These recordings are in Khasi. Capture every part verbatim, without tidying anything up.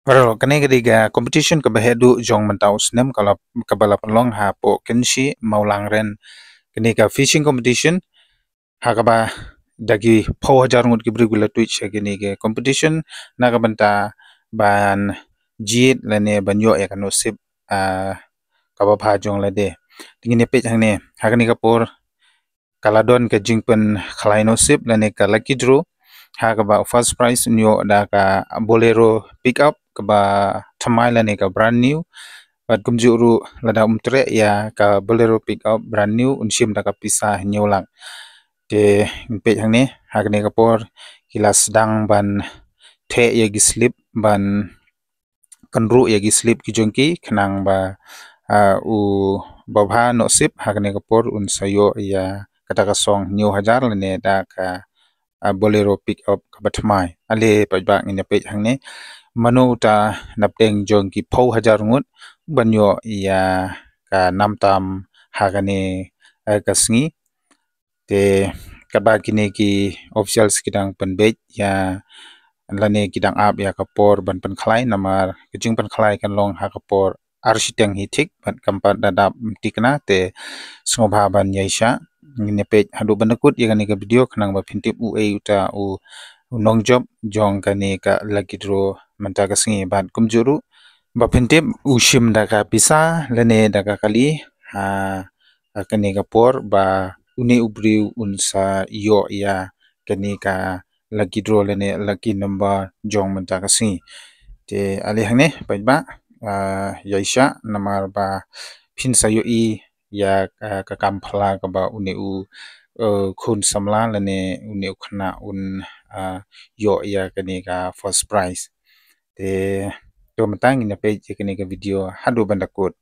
Baroh, kane ka dei ka competition kaba heh duh jong mynta u snem, kaba la pynlong hapoh Kynshi Mawlangren. Kane ka fishing competition ha kaba da ki phew hajar ngut ki briew ki la tuid sha kane ka competition na ka bynta ban jied lane ban ïoh ïa ka nusip kaba bha jong lade. Te ngin ïa peit hangne, ha kane ka por ka la don ka jingpynkhlaiñ nusip lane ka lucky draw, ha kaba first prize un ïoh da ka Bolero pickup kaba thymmai lane ka brand new. Bad kumjuh ruh lada um treh ïa ka Bolero pickup brand new, un shim da ka pisa hynñiew lak. Te ngin peit hangne, ha kane ka por ki la sdang ban theh ïa ki slip, ban kynruh ïa ki slip ki jong ki, khnang ba u babha nusip ha kane ka por un sa ïoh ïa kata ka song hynñiew hajar lane da ka Bolero pickup kaba thymmai. Ale paidbah, ngin ïa peit hangne mano uta napdeng jong ki phew hajar ngut ban ïoh ïa ka namtam ha kane ka sngi. Te katba kine ki officials ki dang pynbeit ïa lane ki dang ap ïa ka por ban pynkhlaiñ, namar ka jingpynkhlaiñ kan long ha ka por ar shiteng hi thik, bad kam pat da dap mynta kane. Te sngewbha ban ïaishah, ngin ïa peit haduh ban da kut ïa kane ka video khnang ba phin tip uei uta u nongjop jong kane ka lucky draw mynta ka sngi, bad kumjuh ruh ba phin tip u shim da ka pisa lane da ka kali ha kane ka por, ba une u briew un sa ïoh ïa kane ka lucky draw lane lucky number jong mynta ka sngi. Te ale hangne paidbah, ïaishah namar ba phin sa ïohi ïa ka kam phylla kaba une u khun samla lane une u khynnah un ïoh ïa kane ka first prize. Te to mynta ngin ïa peit ïa kane ka video haduh ban da kut.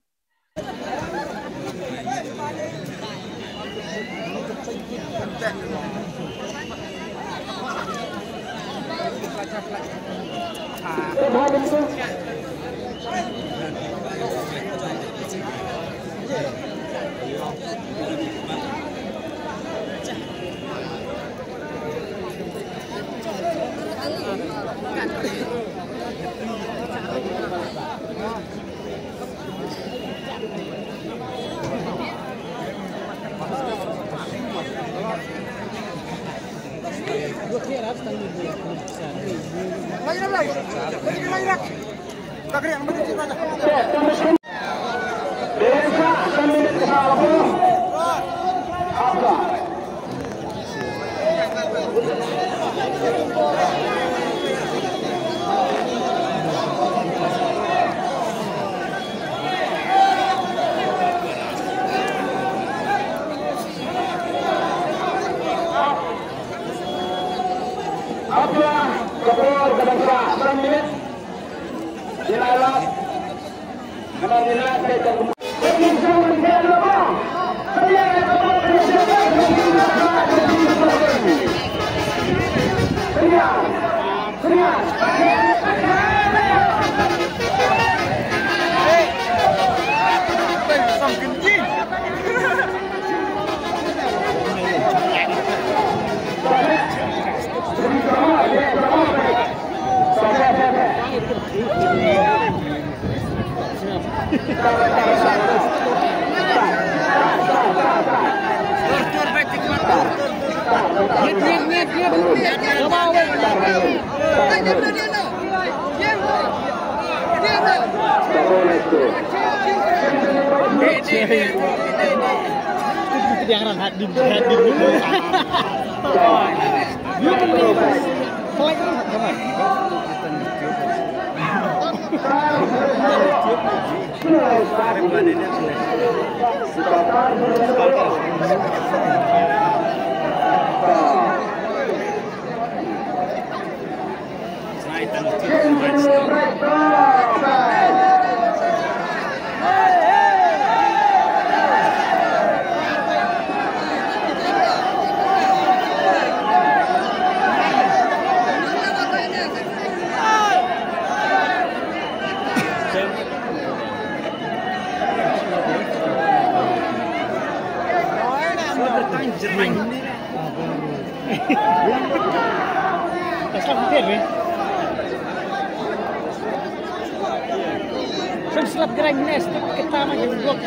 Slap gerang nes tu kita mah jenggot.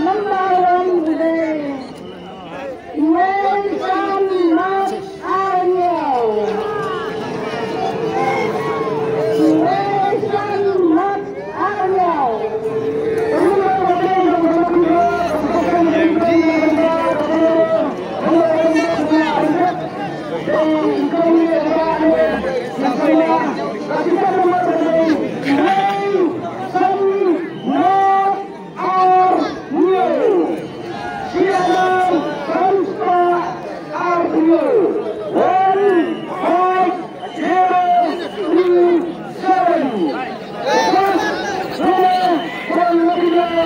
Number one today. Iwei san mat ar hynñiew. Iwei san mat ar hynñiew. Iwei san mat ar hynñiew. Serial number san spah ar hynñiew. One five zero three seven. First winner from Nabila.